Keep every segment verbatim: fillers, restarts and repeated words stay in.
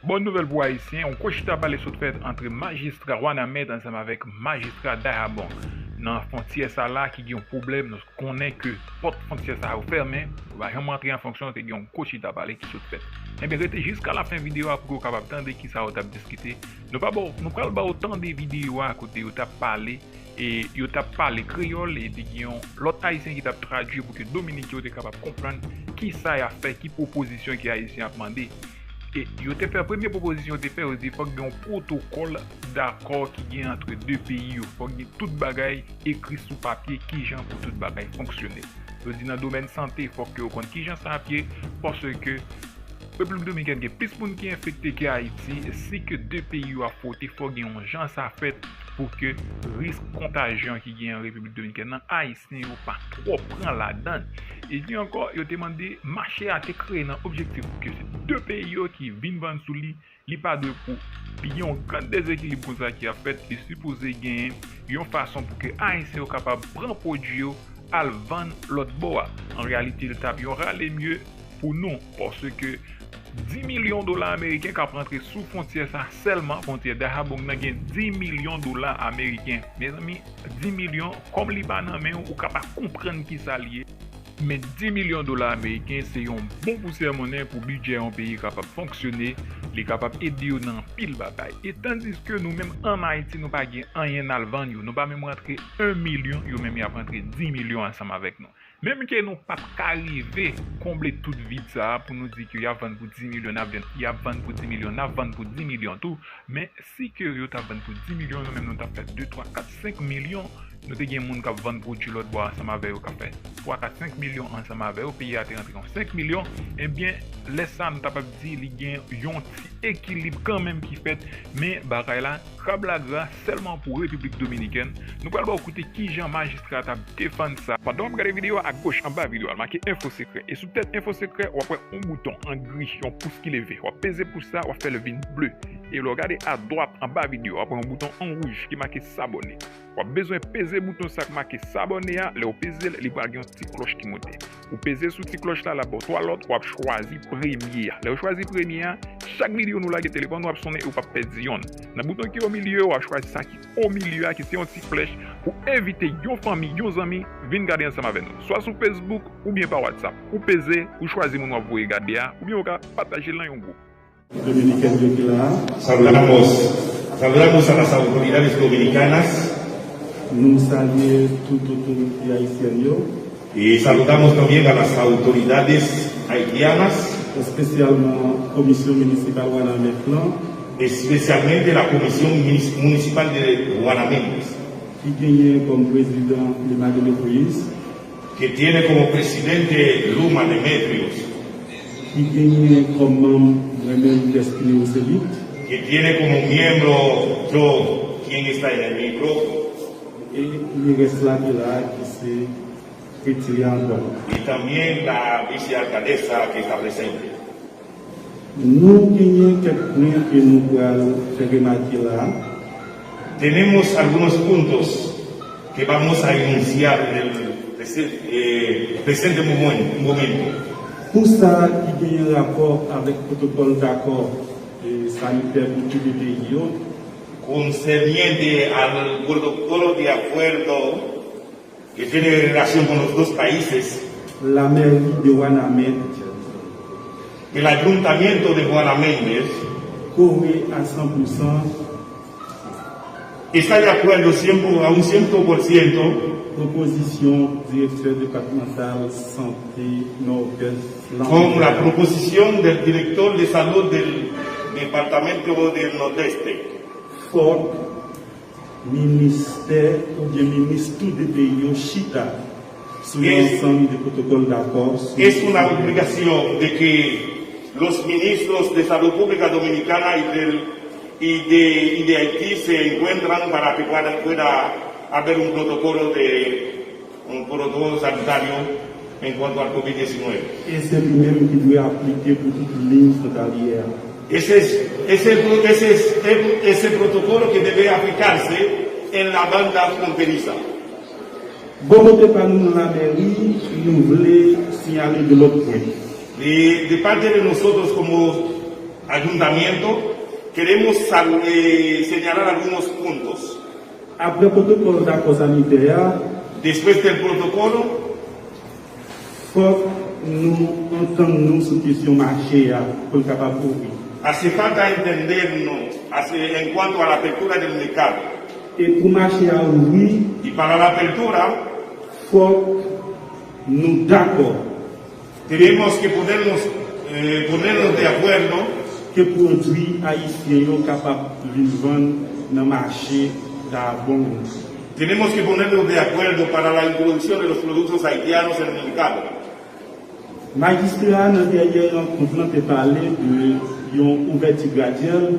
Bòn nouvèl pou Ayisyen, yon gwo chita pale sot fèt ant majistra Wanament ansanm avèk majistra Dajabong nan fwontyè sa la ki gen yon pwoblèm. Nou konnen ke pòt fwontyè sa yo fèmen, yo pa janm rantre an fonksyon, te gen yon gwo chita pale ki sot fèt. Ebyen, rete jiska lafen videyo a pou ke w kapab tande kisa yo t ap diskite. Nou pa ba w, nou pral ba w tande videyo a kote yo t ap pale e yo t ap pale kreyòl, e te gen yon lòt Ayisyen ki t ap tradui pou ke Dominiken yo te kapab konprann kisa y ap fè, ki pwopozisyon ke Ayisyen ap mande. E yo te fè, premye pwopozisyon yo te fè, yo di fòk gen yon pwotokòl dakò ki gen ant de peyi yo. Fòk gen tout bagay ekri sou papye, kijan pou tout bagay fonksyone. Yo di nan domèn sante, fòk ke yo konn kijan sa ap ye, paske Repiblik Dominikèn gen plis moun ki enfekte ke Ayiti, si ke de peyi yo ap fwote, fò gen yon jan sa fèt pou ke risk kontajyon ki gen an Repiblik Dominikèn nan, Ayisyen yo pa twò pran ladan l. E pi ankò, yo te mande, mache a te kreye nan objektif pou ke se de peyi yo ki vin vann sou li, li pa dwe pou gen yon grenn dezekilib konsa ki ap fèt, li sipoze genyen yon fason pou ke Ayisyen yo kapab pran pwodui yo al vann lòt bò a. An reyalite, l t ap yon rale mye pou nou, paske dis milyon dola ameriken k ap rantre sou fwontyè sa sèlman, fwontyè Dajabong nan gen dis milyon dola ameriken. Mezanmi, dis milyon, kòm li pa nan men w, ou ka pa konprann kisa l ye. Men dis milyon dola ameriken se yon bon pousè monnen pou bidjè yon peyi kapab fonksyone, li kapab ede yo nan anpil bagay. E tandiske nou menm ann Ayiti, nou pa gen anyen n al vann yo, nou pa menm rantre en milyon, yo menm y ap rantre dis milyon ansanm avèk nou. Menm ke nou p ap ka rive konble tout vid sa a pou nou di ke y ap vann pou dis milyon, n ap vann, y ap vann pou dis milyon, n ap vann pou dis milyon tou, men si ke yo t ap vann pou dis milyon, nou menm nou t ap fè de, twa, kat, senk milyon. Nou te gen moun k ap vann pwodui lòt bò ansanm avè yo, k ap fè twa, kat, senk milyon ansanm avè yo, peyi a te rantre yon senk milyon, ebyen, lè sa a nou t ap ap di li gen yon ti ekilib kanmenm ki fèt, men bagay la, krab la gra sèlman pou Repiblik Dominikèn. Nou pral ba w koute kijan majistra a t ap defann sa. Pandan w ap gade videyo a, agoch anba videyo a, l make Enfo Sekrè. E sou tèt Enfo Sekrè, w ap wè yon bouton an gri, yon pous ki leve. W ap peze pous sa, w ap fè l vin ble. E lè w gade adwat anba videyo a, w ap wè yon bouton an wouj ki make sabòne. W ap bezwen peze bouton sa k make sabòne a. Lè w peze l, li pral gen yon ti klòch ki monte. Ou peze sou ti klòch la, l ap ba w twa lòt, w ap chwazi premye a. Lè w chwazi premye a, chak videyo nou lage, telefòn ou ap sonnen e ou p ap pèdi yonn. Nan bouton ki o milye, w ap chwazi sa ki o milye a, ki se yon ti flèch, pou envite yon fanmi, yon zanmi, vin gade ansanm avè nou, swa sou Facebook oubyen pa WhatsApp. Ou peze, ou chwazi moun w ap voye gade a, oubyen ou ka pataje l nan yon gwoup. Dominikèn yo ki la a. Saludamos, saludamos a las autoridades dominicanas. Nou salye tout otorite ayisyèn yo. Y saludamos también a las autoridades haitianas. Espesyalman Komisyon Minisipal Wanament lan. Especialmente la Comisión Minis- Municipal de Wanament. Ki genyen kòm prezidan Emmanuel Moïse. Que tiene como presidente Luma Demetrios. Ki genyen kòm manm mwen menm Destiny Roselite. Que tiene como miembro yo, quien está en el micro. E merès la ki la a, ki se retire ankò. Y también la vicealcaldesa que está presente. Nou genyen kèk pwen ke nou pral fè remake la a. Tenemos algunos puntos que vamos a enunciar en el prese- eh, presente momen- momento. Pou sa ki genyen rapò avèk pwotokòl dakò, eh, sanitè pou tout de peyi yo. Concerniente al protocolo de acuerdo que tiene relación con los dos países. La mairie de Wanament. El ayuntamiento de Guanamentes. Kore a san pou san. Está de acuerdo cien por- a un ciento por ciento. Pwopozisyon direktè depatmantal sante Nòdès lan. Con la proposición del director de salud del departamento del Nordeste. Fòk ministè oubyen minis tou de peyi yo chita sou yon ansanm de pwotokòl dakò sou. Es una obligación de que los ministros de salud pública dominicana y del y de, y de Haití se encuentran para que pueda, pueda haber un protocolo de, un protocolo sanitario en cuanto al covid diecinueve. E se li menm ki dwe aplike pou tout liy fwontalyè a. Ese, ese, ese, ese protocolo que debe aplicarse en la banda fronteriza. Bò kote pa nou nan lamèri, nou vle siyale de lòt pwen. De, de parte de nosotros como Ayuntamiento, queremos sal- eh, señalar algunos puntos. Apre pwotokòl dakò sanitè a, Después del protocolo, fòk nou antann nou sou kesyon mache a pou l kapab ouvri. Hace falta entendernos hace- en cuanto a la apertura del mercado. E pou mache a ouvri, Y para la apertura, fòk nou dakò tenemos que ponernos, eh, ponernos de acuerdo, ke pwodui ayisyen yo kapab vin vann nan mache Dagong. Tenemos que ponernos de acuerdo para la introducción de los productos haitianos en el mercado. Majistra a nan dènye rankont lan te pale de yon ouvèti gradyèl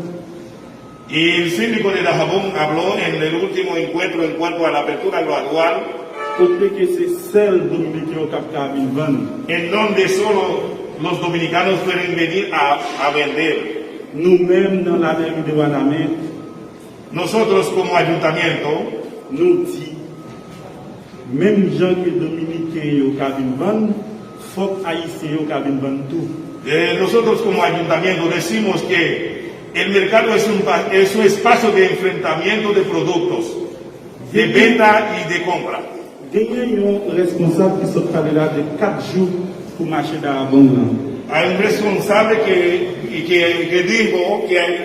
Y el síndico de Dajabón habló en el último encuentro en cuanto a la apertura gradual, kote ke se sèl Dominiken yo k ap ka vin vann. En donde solo los dominicanos pueden venir a, a vender. Nou menm nan lameri de Wanament, Nosotros como ayuntamiento, nou di, menm jan ke Dominiken yo ka vin vann, fòk Ayisyen yo ka vin vann tou. eh, nosotros como ayuntamiento decimos que el mercado es un, pa- es un espacio de enfrentamiento de productos, de venta y de compra. Genyen yon responsab ki sot pale la de kat jou pou mache Dagong lan. Hay un responsable que, y que, que dijo que, hay-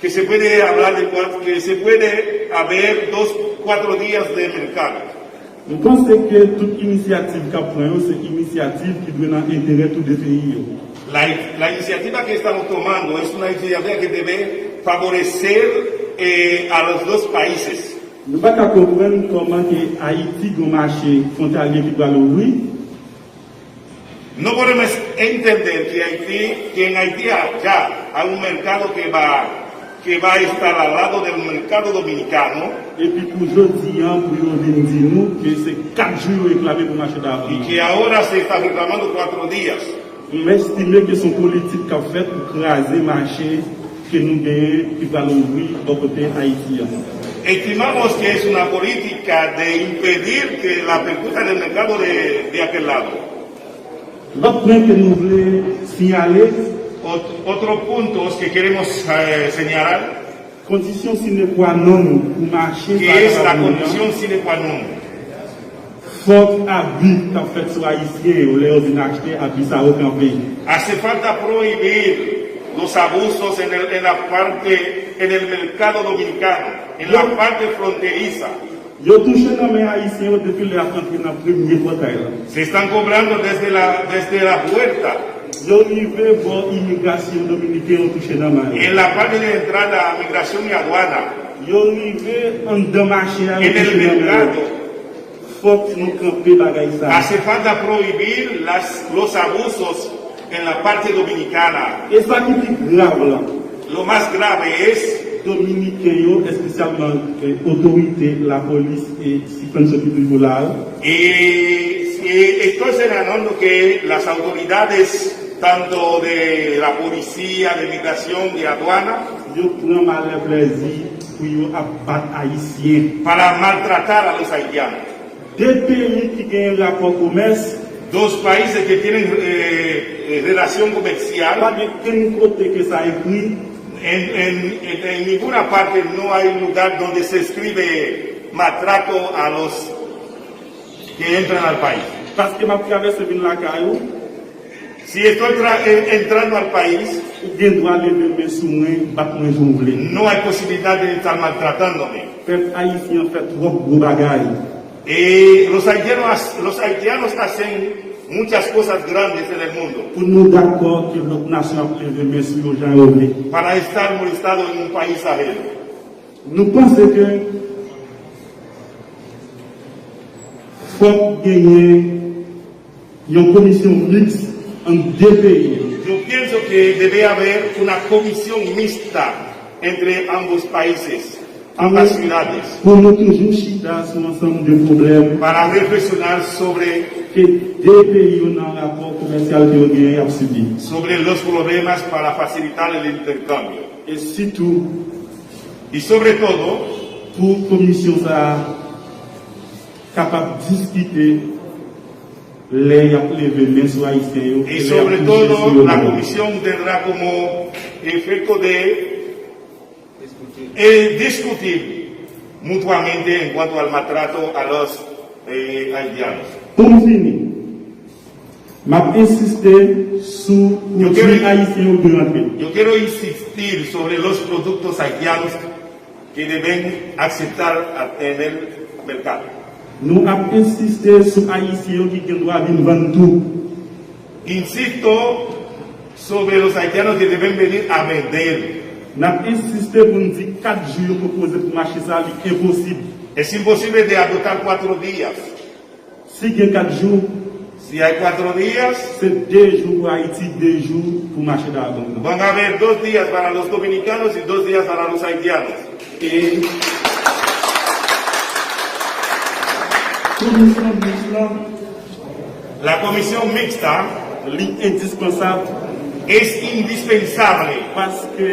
que se puede hablar de cuatro- que se puede haber dos, cuatro días de mercado. M panse ke tout inisyativ k ap pran yo se inisyativ ki dwe nan enterè tou de peyi yo. La, la iniciativa que estamos tomando es una iniciativa que debe favorecer eh, a los dos países. Nou pa ka konprann kòman ke Ayiti gen mache fwontalye ki pral ouvri, No podemos entender que Haití, que en Haití ya hay un mercado que va, que va a estar al lado del mercado dominicano epi pou jodi an pou yo vin di nou ke se kat jou yo reklame pou mache y Dagong. que ahora se está reclamando cuatro días. M estime ke se yon politik k ap fèt pou kraze mache ke nou genyen ki pral ouvri bò kote Ayiti an. Estimamos que es una política de impedir que la apertura del mercado de, de aquel lado. Lòt pwen ke nou vle siyale, Ot- otro punto que queremos eh, señalar, kondisyon sine qua non pou mache que es la condición sine qua non. Fòk abi k ap fèt sou Ayisyen yo lè yo vin achte, abi sa yo kanpe. Hace falta prohibir los abusos en, el- en la parte, en el mercado dominicano, en la parte fronteriza. Yo touche nan men Ayisyen yo depi lè y ap antre nan premye pòtay la. Se están cobrando desde la, desde la puerta. Yo rive bò imigrasyon dominiken yo touche nan men yo. En la parte de entrada a migración y aduana, Yo rive anndan mache a yo en el touche nan men yo. Mercado, Fòk nou kanpe bagay sa. hace falta prohibir las, los abusos en la parte dominicana. E sa ki pi grav la, Lo más grave es Dominiken yo, espesyalman eh, otorite, lapolis e Supreme Security Bureau la, Y, y estoy señalando que las autoridades, tanto de la policía, de migración, de aduana, yo pran malè plèzi pou yo ap bat Ayisyen. Para maltratar a los haitianos. De peyi ki gen rapò komès, Dos países que tienen eh, eh, relación comercial, pa gen kenn kote ke sa ekri en, en- en- en ninguna parte no hay lugar donde se escribe maltrato a los que entran al país. Paske m ap travèse vin lakay ou, Si estoy tra- en- entrando al país, ou gen dwa leve men sou mwen, bat mwen jan w vle. No hay posibilidad de estar maltratándome. Pèp ayisyen an fè twòp gwo bagay. Eh, los, haitianos, los haitianos hacen muchas cosas grandes en el mundo Pou nou dakò ke lòt nasyon ap leve men sou yo jan yo vle. Para estar molestado en un país ajeno. Nou panse ke fòk genyen yon komisyon miks ant de peyi yo. Yo pienso que debe haber una comisión mixta entre ambos países, ambas ciudades, Pou nou toujou chita sou ansanm de pwoblèm para reflexionar sobre ke de peyi yo nan rapò komèsyal ke yo genyen y ap sibi. Sobre los problemas para facilitar el intercambio. E sitou Y sobre todo, pou komisyon sa a kapab diskite Lè y ap leve men sou Ayisyen yo, e lè y ap touche sou yo. Y sobre todo, la comisión tendrá como efecto de, eh, discutir mutuamente en cuanto al maltrato a los, eh, haitianos. Pou m fini, m ap ensiste sou pwodui ayisyen yo ki rantre. Yo quiero insistir sobre los productos haitianos que deben aceptar en el mercado. Nou ap ensiste sou Ayisyen yo ki gen dwa vin vann tou. Insisto sobre los haitianos que deben venir a vender. N ap ensiste pou n di kat jou yo pwopoze pou mache sa, li enposib. Es imposible de adoptar cuatro días. Si gen kat jou, si hay cuatro días, se de jou pou Ayiti, de jou pou mache Daragon nan. Van a haber dos días para los dominicanos y dos días para los haitianos. E pou misyon mix lan, la comisión mixta, li endispansab, es indispensable, paske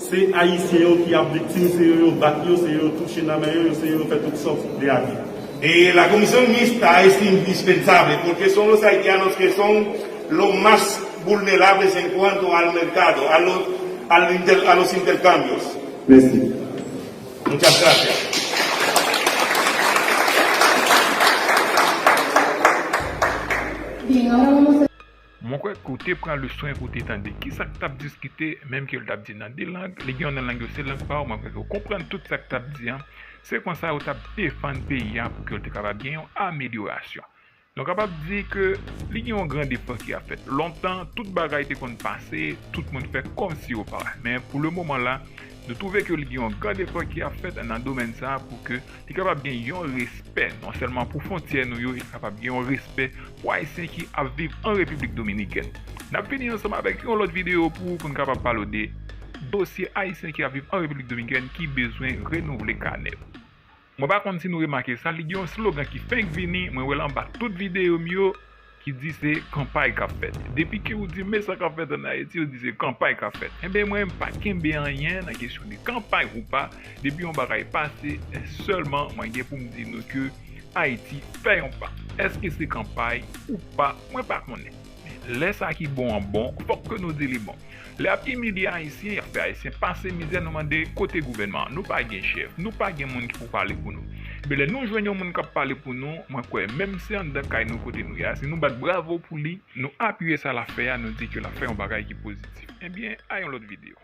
se Ayisyen yo ki ap viktim, se yo yo bat yo, se yo yo touche nan men yo, se yo yo fè tout sòt de abi. Eh, la comisión mixta es indispensable porque son los haitianos que son los más vulnerables en cuanto al mercado, a los, al inter-, a los intercambios. Mèsi. Muchas gracias. Bien, ahora vamos a Mwen kwè ke w te pran leson an pou w te tande kisa k t ap diskite, menm ke l t ap di nan de lang, li gen youn nan lang yo se lang pa w, mwen kwè ke w konprann tout sa k t ap di an. Se konsa yo t ap defann peyi a pou ke l te kapab gen yon amelyorasyon. Nou kapab di ke li gen yon gran efò ki ap fèt. Lontan, tout bagay te konn pase, tout moun fè kòmsi yo pa wè. Men pou le moman la, nou twouve ke li gen yon gran efò ki ap fèt nan domèn sa a pou ke li kapab gen yon respè, non sèlman pou fwontyè nou yo, li kapab gen yon respè pou Ayisyen ki ap viv an Repiblik Dominikèn. N ap vini ansanm avèk yon lòt videyo pou, pou n kapab pale w de dosye Ayisyen ki ap viv an Repiblik Dominikèn ki bezwen renouvle kanè yo. Mwen pa konn si nou remake sa, li gen yon slogan ki fenk vini, mwen wè l anba tout videyo m yo, ki di se kanpay k ap fèt. Depi ke ou di men sa k ap fèt ann Ayiti, ou di se kanpay k ap fèt. Enben, mwen, m pa kenbe anyen nan kesyon de kanpay ou pa. Depi yon bagay pase, sèlman mwen gen pou m di nou ke Ayiti fè yon pa. Èske se kanpay ou pa? Mwen pa konnen. Lè sa ki bon an bon, fòk ke nou di li bon. Lè y ap imilye Ayisyen, y ap fè Ayisyen pase mizè, nou mande kote gouvènman an? Nou pa gen chèf, nou pa gen moun ki pou pale pou nou. Men lè nou jwenn yon moun k ap pale pou nou, mwen kwè, menm si anndan kay nou kote nou ye a, si nou bat bravo pou li, nou apiye sa l ap fè a, nou di ke l ap fè yon bagay ki pozitif. Ebyen, a yon lòt videyo.